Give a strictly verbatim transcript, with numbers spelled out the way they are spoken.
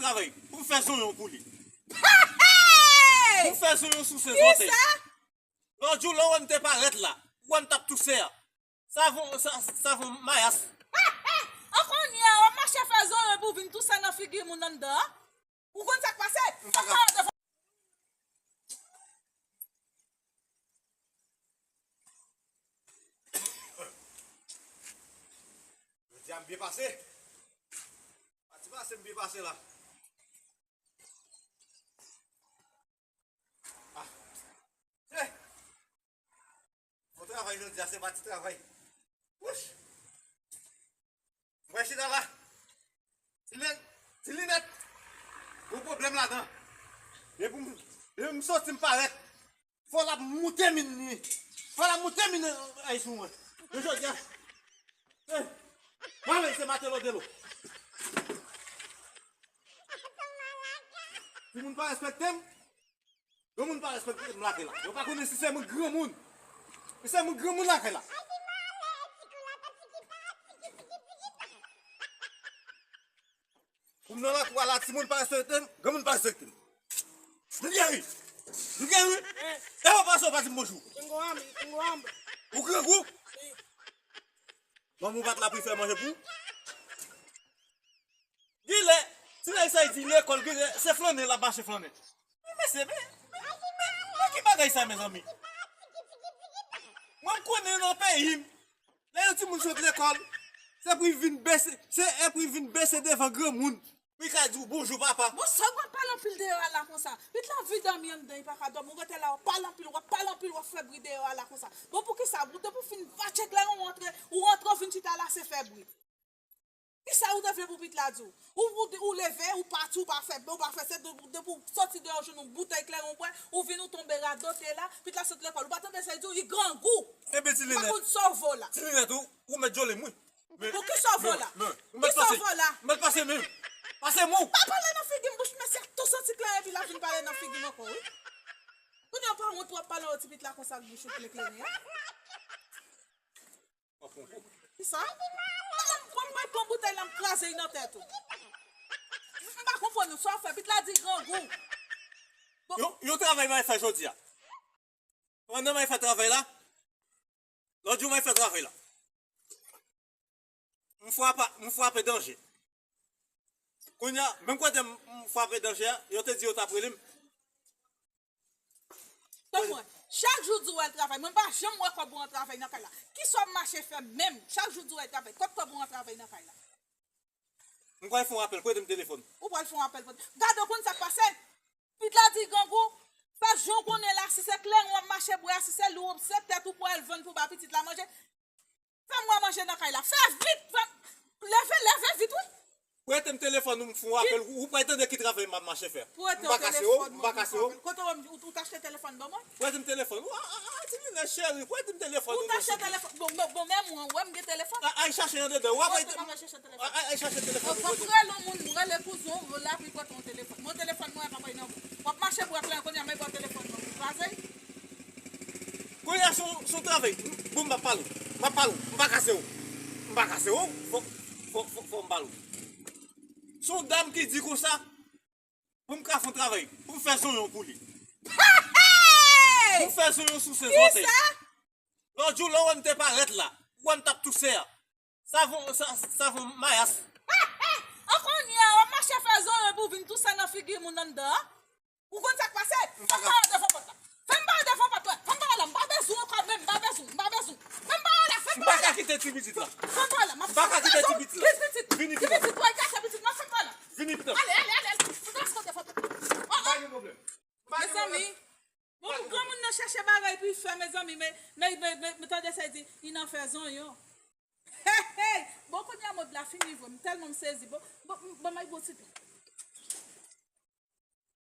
travay pou m fè zonyon pou li. Pou m fè zonyon sou se zòtèy. Lòt jou, lè w wè m te parèt la, ou wè m t ap touse a. Savon, sa, savon mayas. An kounye a, w ap mache fè zonyon epi w vin touse nan figi moun anndan an. Ou konn sa k pase? M pa ka. Jodi a m byen pase. Pati pase m byen pase la. Ah. Eh. Bon travay jodi a, se pa ti travay. Wouch. Mwen chita la. Ti lin-, ti linèt. Gon pwoblèm ladan. Depi m, depi m soti m parèt. Fò l ap moute min li. Fò l ap moute min ay sou mwen. Men jodi a. Eh. Mwen menm se Martello Delo. Timoun pa respekte m. Granmoun pa respekte m lakay la. Yo pa konnen si se mwen granmoun. Si se mwen granmoun lakay la. Pou m nan lakou a la, timoun pa respekte m, granmoun pa respekte m. Nou gen ri. Nou gen ri. E w pase w pa di m bonjou. Ou grangou? Manman w pa t la pou l fè manje pou ou? Gen lè, ti nèg sa di lekòl, gen lè, se flannen l ap mache flannen. Men mesye, men, men, men, men ki bagay sa, mezanmi? Mwen, m konnen nan peyi m, lè yon timoun sot lekòl, se pou l vin bese, se, e pou l vin bese devan granmoun, pou l ka di w bonjou, papa. Bon, sa w ap pale anpil deyò a la konsa? Pitit la vide anmi anndan, li pa ka dòmi. Ou rete la, w ap pale anpil, w ap pale anpil, w ap fè bri deyò a la konsa. Bon, poukisa? Ou te pou fin vatche kleren, ou antre, ou antre, ou vin chita la, se fè bri. Kisa ou te vle pou pitit la di w? Ou, ou, ou leve, ou pati, ou pa fè, ou pa fè se, depi w soti deyò, w jwenn yon boutèy kleren w bwè, ou vin ou tonbe radote la, pitit la sot lekòl, ou pa tande sa l di w, li grangou. Enben, ti linèt. Ou pa konn sa w vo la. Ti linèt, ou, ou mèt djole m, wi. Bon, kisa w vo la? Kisa w vo la? Ou mèt pase m, wi. Pase m, wi. Pa pale nan figi m, bouch mesye tou santi kleren, epi l ap vin pale nan figi m ankò, wi. Kounye a w pa wont w ap pale yon ti pitit la konsa ak bouch ou kleren, kleren an? Kisa? Mwen, mwen pran boutèy la, m kraze l nan tèt ou. M pa konprann ou, sa w fè, pitit la di grangou. Bon. Yon, yon travay m al fè jodi a. Pandan m al fè travay la, lòt jou m al fè travay la. M frape, m frape danje. Kounye a, menm kote m, m frape danje a, yo te di yo t ap rele m. Tanpri, chak jou di w al travay, mwen m pa janm wè kòb ou an travay nan kay la. Kisa w ap mache fè menm? Chak jou di w al travay, kot kòb ou an travay nan kay la? M pral fè yon apèl, prete m telefòn. Ou pral fè yon apèl, prete. Gade, w konn sa k pase? Pitit la di grangou, fè jan w konnen la, si se kleren w ap mache bwè a, si se lou, se tèt ou pou al vann pou ba pitit la manje. Fè m wè manje nan kay la. Fè vit! Fè, leve, leve vit, wi! Prete m telefòn ou, m fè yon apèl, ou, ou pral tande ki travay m ap mache fè. M pa kase w, m pa kase w. Kote w, ou, ou t achte telefòn ban mwen? Prete m telefòn ou, a, a, a, ti linèt cheri, prete m telefòn ou. Ou t achte telefòn, bon, bon, bon, men mwen, wè m gen telefòn. A, al chache andedan, w ap al chache telefòn ou, prete m. W ap rele yon moun, rele kouzen w la pou l prete w yon telefòn. Bon, telefòn mwen pa bay nan men w. W ap mache bwè kleren kounye a, men bon telefòn mwen, ou kraze l. Kounye a se yon, se yon travay. Bon, m ap pale w. M ap pale w. M pa kase w. M pa kase w. Fò, fò, fò, fò m pale w. Se yon dam ki di konsa, pou m ka fè yon travay, pou m fè zonyon pou li. Pou m fè zonyon sou se zòtèy. Lòt jou, lè w wè m te parèt la, ou wè m t ap touse a. Savon, sa, savon mayas. An kounye a, w ap mache fè zonyon epi w vin touse nan figi moun anndan an. Ou konn sa k pase? Fè m pale devan pòt la. Fè m pale devan pòt la. Fè m pale la. M pa bezwen w ankò menm. M pa bezwen w. M pa bezwen w. Fè m pale la. Fè m pale la. M pa ka kite ti pitit la. Fè m pale la. M pa ka kite ti pitit la. Vini pitit. Ti pitit, w al kache pitit mwen. Fè m pale la. Vini pitit. Ale, ale, ale, ale. Ou ta sou devan pòt la. Oh, oh. Pa gen pwoblèm. Mezanmi. Bon, granmoun nan chèche bagay pou l fè, mezanmi, men, men, men, men, men tande sa l di, li nan fè zonyon. Hey, hey! Bon, kounye a mond la fini vre, m tèlman m sezi. Bon, bon, bon, may bon ti tou.